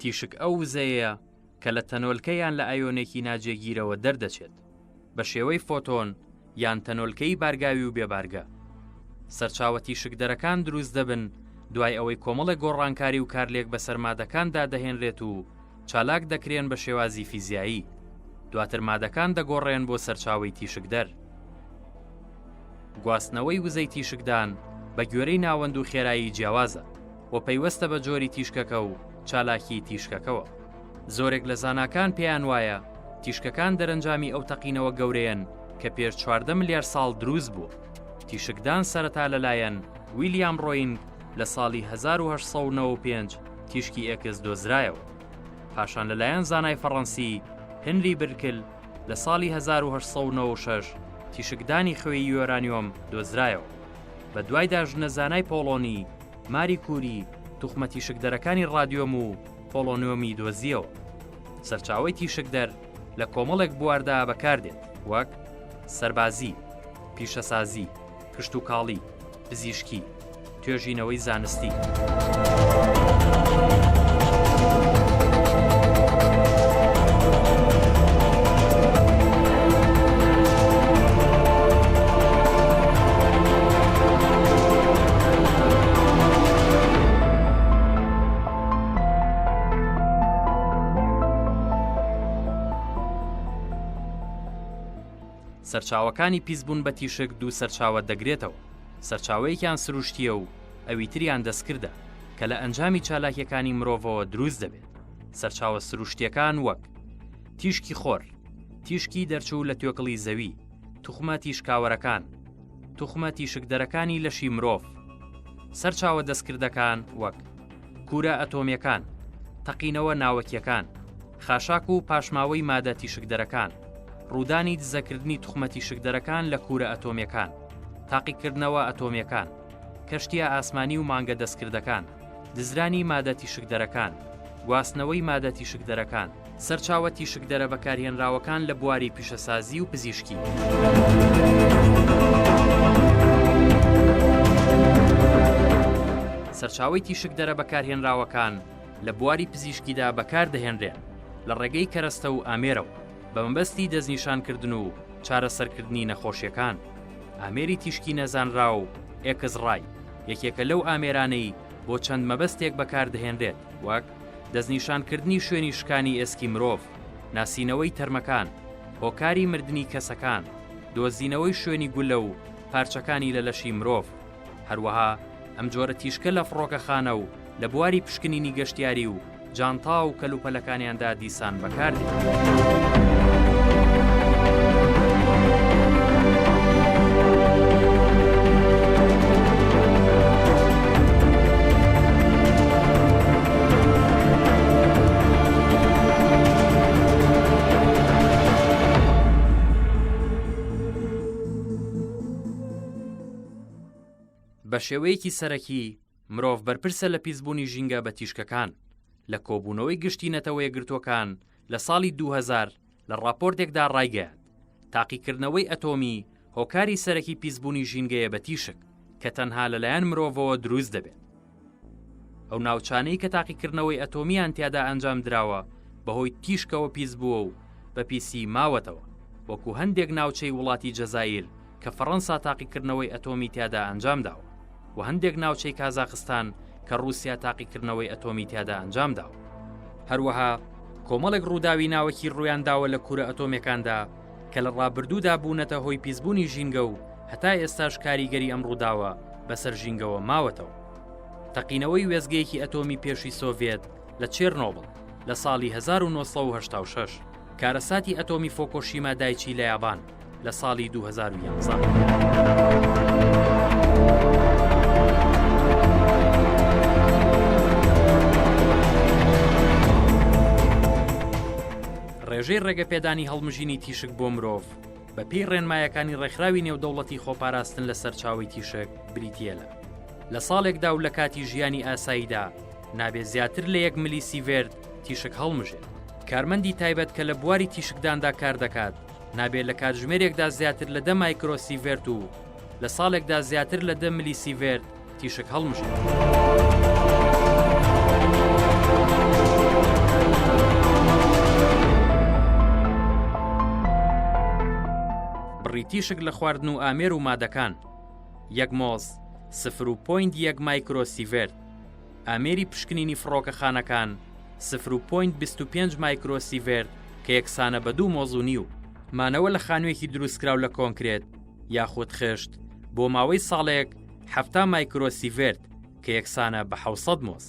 تیشک ئەو وزەیەیە کە لە تەنۆلکە یان لە ئایۆنێکی ناجێگیرەوە دەردەچێت بە شێوەی فۆتۆن یان تەنۆلکەی بارگاوی و بێبارگە. سەرچاوە تیشکدەرەکان دروست دەبن دوای ئەوەی کۆمەڵێک گۆڕانکاری و کارلێک بەسەر مادەکاندا دەهێنرێت و چالاک دەکرێن بە شێوازی فیزیایی، دواتر مادەکان دەگۆڕێن بۆ سەرچاوەی تیشکدەر. گواستنەوەی وزەی تیشکدان بە گوێرەی ناوەند و خێرایی جیاوازە و پەیوەستە بە جۆری تیشکەکە و چالاکیی تیشکەکەوە. زۆرێک لە زاناکان پێیان وایە تیشکەکان دەرەنجامی ئەو تەقینەوە گەورەیەن کە پێش 14 ملیار ساڵ دروست بووە. تیشکدان سەرەتا لەلایەن ویلیام ڕۆینگ لە ساڵی 1895 تیشکی ئێکس دۆزرایەوە. پاشان لەلایەن زانای فەڕەنسی هنری برکل لە ساڵی 1896 تیشکدانی خوێی یۆرانیۆم دۆزرایەوە. بە دوایدا ژنە زانای پۆڵۆنی ماری کوری توخمە تیشکدەرەکانی ڕادیۆم و پۆڵۆنیۆمی دۆزییەوە. سەرچاوەی تیشکدەر لە کۆمەڵێک بواردا بەکاردێت وەک، سەربازی، پیشەسازی، کشتوکاڵی، پزیشکی، توێژینەوەی زانستی. سەرچاوەکانی پیسبوون بە تیشک دوو سەرچاوە دەگرێتەوە، سەرچاوەیەکیان سروشتییە و ئەوی تریان دەستکردە کە لە ئەنجامی چالاکییەکانی مرۆڤەوە دروست دەبێت. سەرچاوە سروشتییەکان وەک، تیشکی خۆر، تیشکی دەرچوو لە توێکڵی زەوی، توخمە تیشکاوەرەکان، توخمە تیشکدەرەکانی لەشی مرۆڤ، سەرچاوە دەستکردەکان وەک، کوورە ئەتۆمییەکان، تەقینەوە ناوەکییەکان، خاشاک و پاشماوەی مادە تیشکدەرەکان، ڕوودانی دزەکردنی توخمە تیشکدەرەکان لە کوورە ئەتۆمییەکان، تاقیکردنەوە ئەتۆمییەکان، کەشتییە ئاسمانی و مانگە دەستکردەکان، دزرانی مادە تیشکدەرەکان، گواستنەوەی مادە تیشکدەرەکان. سەرچاوە تیشکدەرە بەکارهێنراوەکان لە بواری پیشەسازی و پزیشکی. سەرچاوەی تیشکدەرە بەکارهێنراوەکان لە بواری پزیشکیدا بەکاردەهێنرێن لە ڕێگەی کەرەستە و ئامێرەوە بە مەبەستی دەستنیشانکردن و چارەسەرکردنی نەخۆشیەکان. ئامێری تیشکی نەزانراو، ئێکس ڕای، یەکێکە لەو ئامێرانەی بۆ چەند مەبەستێک بەکاردەهێنرێت وەک، دەستنیشانکردنی شوێنی شکانی ئێسکی مرۆڤ، ناسینەوەی تەرمەکان، هۆکاری مردنی کەسەکان، دۆزینەوەی شوێنی گولە و پارچەکانی لە لەشی مرۆڤ. هەروەها ئەم جۆرە تیشکە لە فڕۆکەخانە و لە بواری پشکنینی گەشتیاری و جانتا و کەلوپەلەکانیاندا دیسان بەکاردێت. بە شێوەیەکی سەرەکی مرۆڤ بەرپرسە لە پیسبوونی ژینگە بە تیشکەکان. لە کۆبوونەوەی گشتی نەتەوەیەکگرتووەکان لە ساڵی 2000 لە ڕاپۆرتێکدا ڕایگەیاند، تاقیکردنەوەی ئەتۆمی هۆکاری سەرەکی پیسبوونی ژینگەیە بە تیشک کە تەنها لەلایەن مرۆڤەوە دروست دەبێت. ئەو ناوچانەی کە تاقیکردنەوەی ئەتۆمییان تیادا ئەنجام دراوە بەهۆی تیشکەوە پیس بووە و بە پیسی ماوەتەوە، وەکو هەندێک ناوچەی وڵاتی جەزائیر کە فەڕەنسا تاقیکردنەوەی ئەتۆمی تیادا ئەنجام داوە و هەندێک ناوچەی کازاخستان کە ڕووسیا تاقیکردنەوەی ئەتۆمی تیادا ئەنجام داوە. هەروەها کۆمەڵێک ڕووداوی ناوەکی ڕوویان داوە لە کوورە ئەتۆمیەکاندا کە لە ڕابردوودا بوونەتە هۆی پیسبوونی ژینگە و هەتا ئێستاش کاریگەری ئەم ڕووداوە بەسەر ژینگەوە ماوەتەوە. تەقینەوەی وێستگەیەکی ئەتۆمی پێشووی سۆڤێت لە چێرنۆبڵ لە ساڵی 1986، کارەساتی ئەتۆمی فۆکۆشیما دایچی لە یابان لە ساڵی 2011. ڕێژەی ڕێگەپێدانی هەڵمژینی تیشک بۆ مرۆڤ بە پێی ڕێنمایەکانی ڕێکخراوی نێودەوڵەتی خۆپاراستن لە سەرچاوەی تیشک بریتییە لە لە ساڵێکدا و لە کاتی ژیانی ئاساییدا نابێت زیاتر لە یەک ملی سیڤێرت تیشک هەڵمژێت. کارمەندی تایبەت کە لە بواری تیشکداندا کار دەکات نابێت لە کاتژمێرێکدا زیاتر لە دە مایکرۆ سیڤێرت و لە ساڵێکدا زیاتر لە دە ملی سیڤێرت تیشک هەڵمژێت. بڕی تیشک لە خواردن و ئامێر و مادەکان، یەک مۆز، سفر و point یەک مایکرۆ سیڤێرت. ئامێری پشکنینی فڕۆکەخانەکان، سفر و point 25 مایکرۆ سیڤێرت کە یەکسانە بە دوو مۆز و نیو. مانەوە لە خانوویەکی دروستکراو لە کۆنکرێت یاخود خشت بۆ ماوەی ساڵێک 70 مایکرۆ سیڤێرت کە یەکسانە بە 700 مۆز.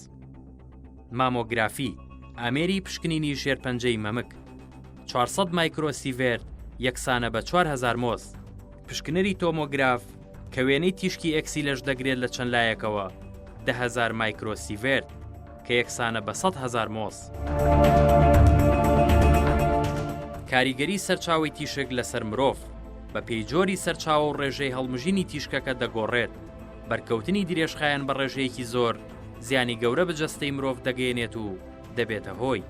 مامۆگرافی، ئامێری پشکنینی شێرپەنجەی مەمک، 400 مایکرۆ سیڤێرت یەکسانە بە 4000 مۆز. پشکنەری تۆمۆگراف کە وێنەی تیشکی ئێکسی لەش دەگرێت لە چەند لایەکەوە 10,000 مایکرۆ سیڤێرت کە یەکسانە بە 100,000 مۆز. کاریگەری سەرچاوەی تیشک لەسەر مرۆڤ بە پێی جۆری سەرچاوە و ڕێژەی هەڵمژینی تیشکەکە دەگۆڕێت، بەرکەوتنی درێژخایەن بە ڕێژەیەکی زۆر زیانی گەورە بە جەستەی مرۆڤ دەگەیەنێت و دەبێتە هۆی.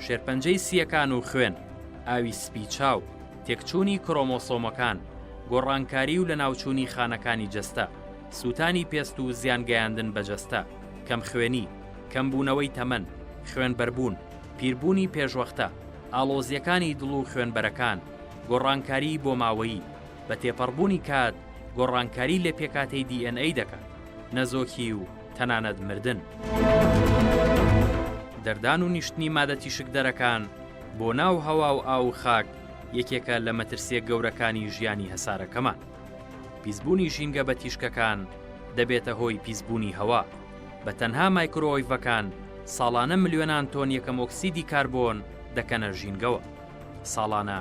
شێرپەنجەی سییەکان و خوێن، ئاوی سپی چاو، تێکچوونی کرۆمۆسۆمەکان، گۆڕانکاری و لەناوچوونی خانەکانی جەستە، سووتانی پێست و زیان گەیاندن بە جەستە، کەمخوێنی، کەمبوونەوەی تەمەن، خوێنبەربوون، پیربوونی پێشوەختە، ئاڵۆزییەکانی دڵ و خوێنبەرەکان، گۆڕانکاریی بۆماوەیی، بە تێپەڕبوونی کات گۆڕانکاری لە پێکهاتەی DNA دەکات، نەزۆکی و تەنانەت مردن. دەردان و نیشتنی مادە تیشکدەرەکان بۆ ناو هەوا و ئاو و خاک یەکێکە لە مەترسییە گەورەکانی ژیانی هەسارەکەمان. پیسبوونی ژینگە بە تیشکەکان دەبێتە هۆی پیسبوونی هەوا. بە تەنها مایکرۆوەیڤەکان ساڵانە ملیۆنان تۆن یەکەم ئۆکسیدی کاربۆن دەکەنە ژینگەوە. ساڵانە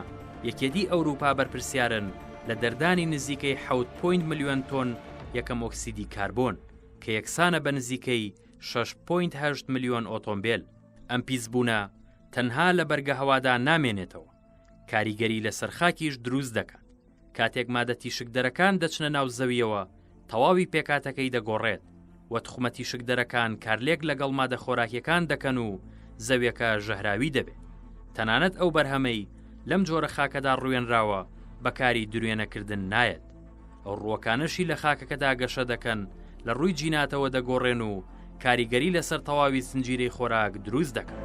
یەکێتی ئەوروپا بەرپرسیارن لە دەردانی نزیکەی حەوت point ملیۆن تۆن یەکەم ئۆکسیدی کاربۆن کە یەکسانە بە نزیکەی شەش point هەشت ملیۆن ئۆتۆمبێل. ئەم پیسبوونە تەنها لە بەرگەهەوادا نامێنێتەوە، کاریگەری لەسەر خاکیش دروست دەکات. کاتێک مادە تیشکدەرەکان دەچنە ناو زەوییەوە تەواوی پێکهاتەکەی دەگۆڕێت و توخمە تیشکدەرەکان کارلێک لەگەڵ مادە خۆراکیەکان دەکەن و زەویەکە ژەهراوی دەبێت. تەنانەت ئەو بەرهەمەی لەم جۆرە خاکەدا ڕوێنراوە بەکاری دروێنەکردن نایەت. ئەو ڕووەکانەشی لە خاکەکەدا گەشە دەکەن لە ڕووی جیناتەوە دەگۆڕێن و کاریگەری لەسەر تەواوی زنجیرەی خۆراک دروست دەکەن.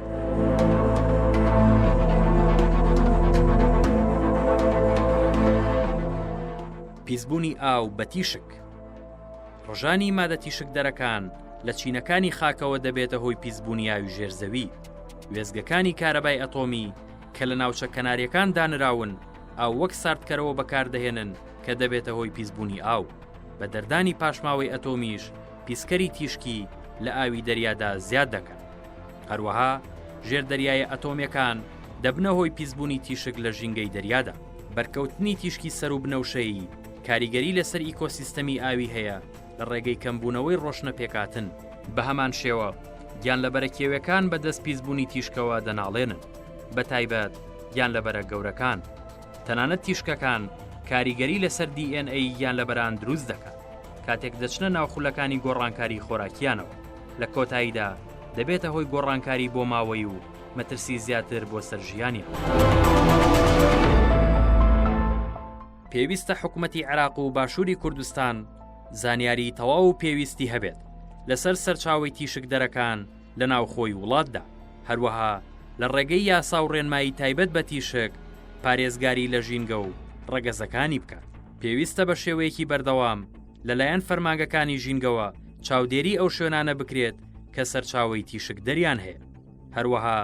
پیسبوونی ئاو بە تیشک ڕژانی مادە تیشکدەرەکان لە چینەکانی خاکەوە دەبێتە هۆی پیسبوونی ئاوی ژێر زەوی وێستگەکانی کارەبای ئەتۆمی کە لە ناوچە کەناریەکان دانراون ئاو وەک ساردکەرەوە بەکاردەهێنن کە دەبێتە هۆی پیسبوونی ئاو، بە دەردانی پاشماوەی ئەتۆمیش پیسکەری تیشکی لە ئاوی دەریادا زیاد دەکەن. هەروەها ژێردەریایە ئەتۆمیەکان دەبنە هۆی پیسبوونی تیشک لە ژینگەی دەریادا. بەرکەوتنی تیشکی سەروو بنەوشەیی کاریگەری لەسەر ئیکۆسیستەمی ئاوی هەیە لە ڕێگەی کەمبوونەوەی ڕۆشنە پێکهاتن. بەهەمان شێوە گیانلەبەرە کێویەکان بەدەست پیسبوونی تیشکەوە دەناڵێنن، بەتایبەت گیانلەبەرە گەورەکان. تەنانەت تیشکەکان کاریگەری لەسەر DNA گیانلەبەران دروست دەکات کاتێک دەچنە ناو خولەکانی گۆڕانکاری خۆراکیانەوە، لە کۆتاییدا دەبێتە هۆی گۆڕانکاری بۆماوەیی و مەترسی زیاتر بۆ سەر ژیانیان. پێویستە حکومەتی عێراق و باشووری کوردستان زانیاری تەواو و پێویستی هەبێت لەسەر سەرچاوەی تیشکدەرەکان لە ناوخۆی وڵاتدا، هەروەها لە ڕێگەی یاسا و ڕێنمایی تایبەت بە تیشک پارێزگاری لە ژینگە و ڕەگەزەکانی بکات. پێویستە بە شێوەیەکی بەردەوام لەلایەن فەرمانگەکانی ژینگەوە چاودێری ئەو شوێنانە بکرێت کە سەرچاوەی تیشکدەریان هەیە. هەروەها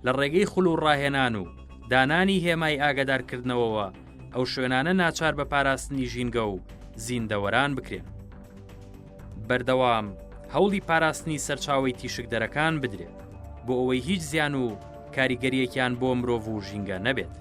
لە ڕێگەی خول و ڕاهێنان و دانانی هێمای ئاگادارکردنەوەوە ئەو شوێنانە ناچار بە پاراستنی ژینگە و زیندەوەران بکرێن. بەردەوام هەوڵی پاراستنی سەرچاوەی تیشکدەرەکان بدرێت بۆ ئەوەی هیچ زیان و کاریگەریەکیان بۆ مرۆڤ و ژینگە نەبێت.